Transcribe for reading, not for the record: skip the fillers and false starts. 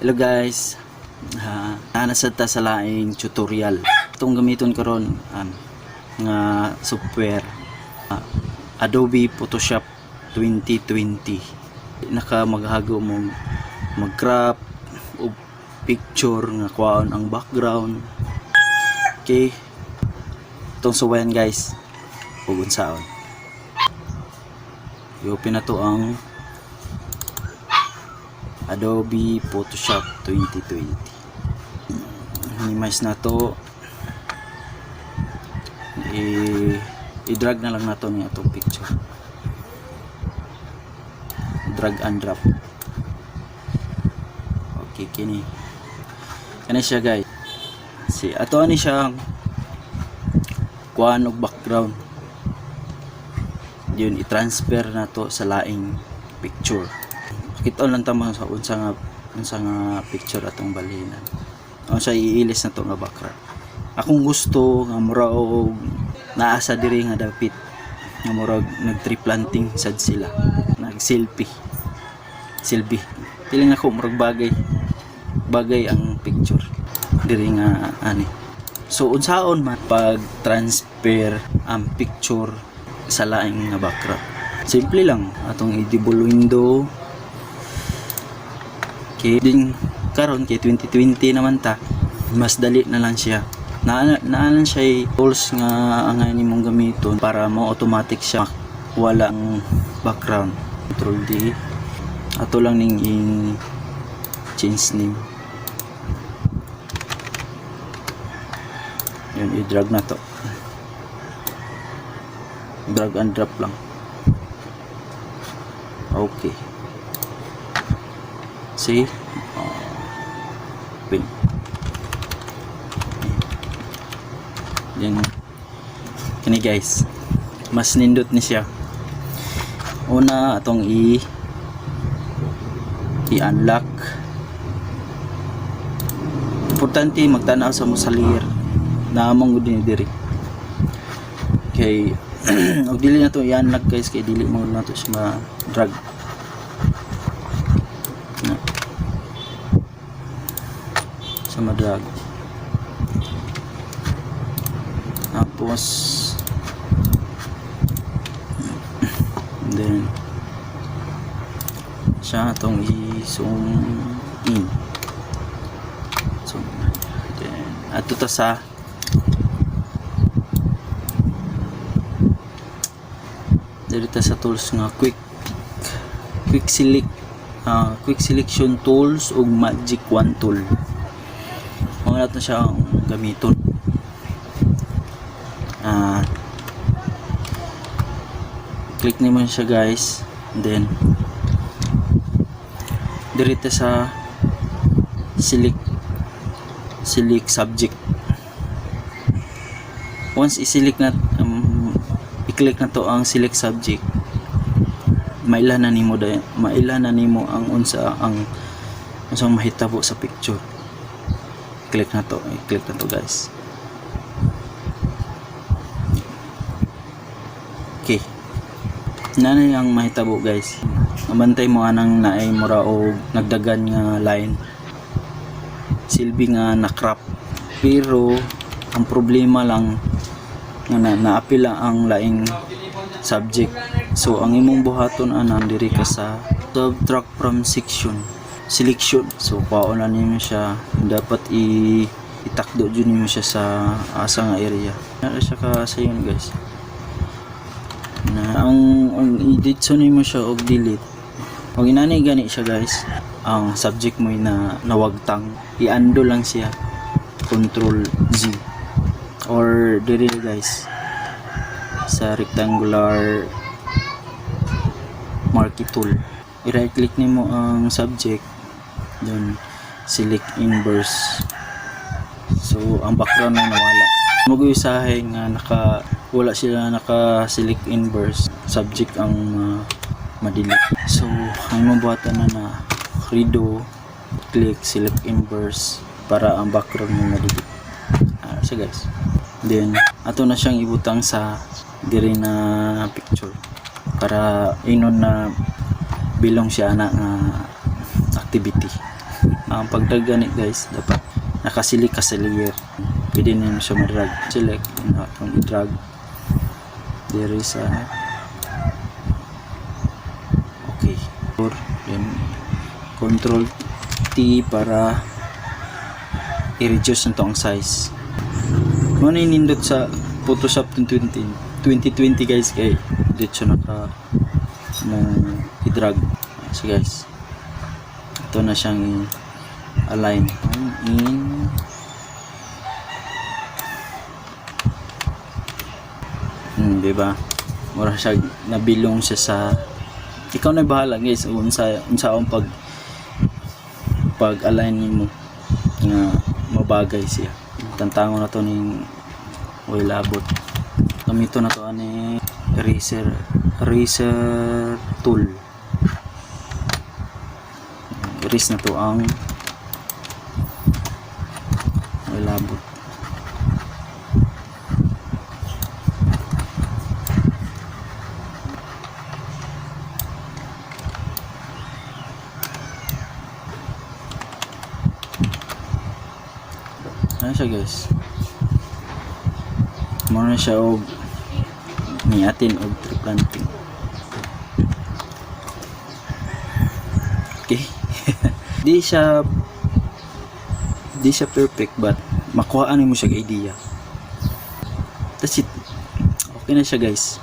Hello guys. Naa na sad ta sa laing tutorial. Itong gamiton karon nga software, Adobe Photoshop 2020. Naka maghago mo mag-crop o picture nga kuhaon ang background. Okay. Itong suwayan, guys, ug unsaon. I-open na to ang Adobe Photoshop 2020. Minimize na to. I-drag na lang nato niya itong picture. Drag and drop. Okay, kini. Kani siya, guys. Si ato ani siya kuhaan og background. Yun, i-transfer na to sa laing picture. Kita lang ta mo sa unsa nga picture atong balhinan. Unsa iilis na to nga background. Akong gusto nga mura og naa sa diri nga dapit nga murag nag tree planting sad sila. Nag selfie. Selfie. Feeling ako murag bagay bagay ang picture diri nga ani. So unsaon man pag transfer ang picture sa laing nga background? Simple lang, atong i-double window. Okay, din karon kay 2020 naman ta, mas dali na lang siya. Naa lang siya tools nga angay nimong gamiton para mo automatic siya wala ang background. Control D. Ato lang ning i change name. Yun, i-drag na to. Drag and drop lang. Okay. See? Wait. Then, kini guys, mas nindot ni siya. Una, atong i-unlock. Importante magtanaw sa mo sa layer na among gud ni diri. Kay og dili na to i-unlock, guys, kay dili mo na to siya ma-drag. Na. Sa ma-drag. Tapos and then siya atong i-zoom in. So then ato ta sa diri ta sa tools nga quick quick select, quick selection tools ug magic wand tool. Mao na to siya ang gamiton. Click nimo siya, guys, and then diri ta sa select select subject. Once i-select na, i-click na to ang select subject, maila na nimo ang unsa ang unsang mahitabo sa picture. Click na to, i-click na to, guys. Okay na na ang mahitabo, guys. Mabantay mo anang naay mura og nagdagan nga line, silbi nga na-crop, pero ang problema lang nga na naapila ang laing subject. So ang imong buhaton anang diri ka sa subtract from section selection. So kuhaon na nimo siya. Dapat i itakdo jud nimo siya sa asa nga area na siya ka sa yun, guys, na ang i-delete nimo siya og delete og inani gani siya, guys. Ang subject mo na nawagtang, i-undo lang siya, Control Z, or diri, guys, sa rectangular marquee tool. I-right click nimo ang subject, then select inverse. So ang background na nawala. Mag-usahay nga naka wala sila naka select inverse subject ang ma-delete. So ang imong buhatan na na redo, click select inverse para ang background mo ma-delete. So guys, then ato na siyang ibutang sa diri na picture para inon na bilong siya na nga activity. Ang pag-drag gani, guys, dapat nakaselect ka sa layer. Pwede nimo siya ma-drag. Select na atong i-drag diri sa, okay. Or then Control T para i-reduce na to ang size. Mao na nindot sa Photoshop 2020 2020, guys, kay dito naka mo i-drag. So guys, ito na siyang align in. Di ba? Mura siya nabilong siya sa, ikaw na bahala, guys, kung unsa unsa ang pag align nimo nga mabagay siya. Tantangon na to ning way labot. Gamito na to ani eraser tool. Erase na to ang way labot. Ano siya, guys? Mao na siya og niatin og tree planting. Okay. Di siya perfect, but makuhaan mo siya og idea. That's it. Okay na siya, guys.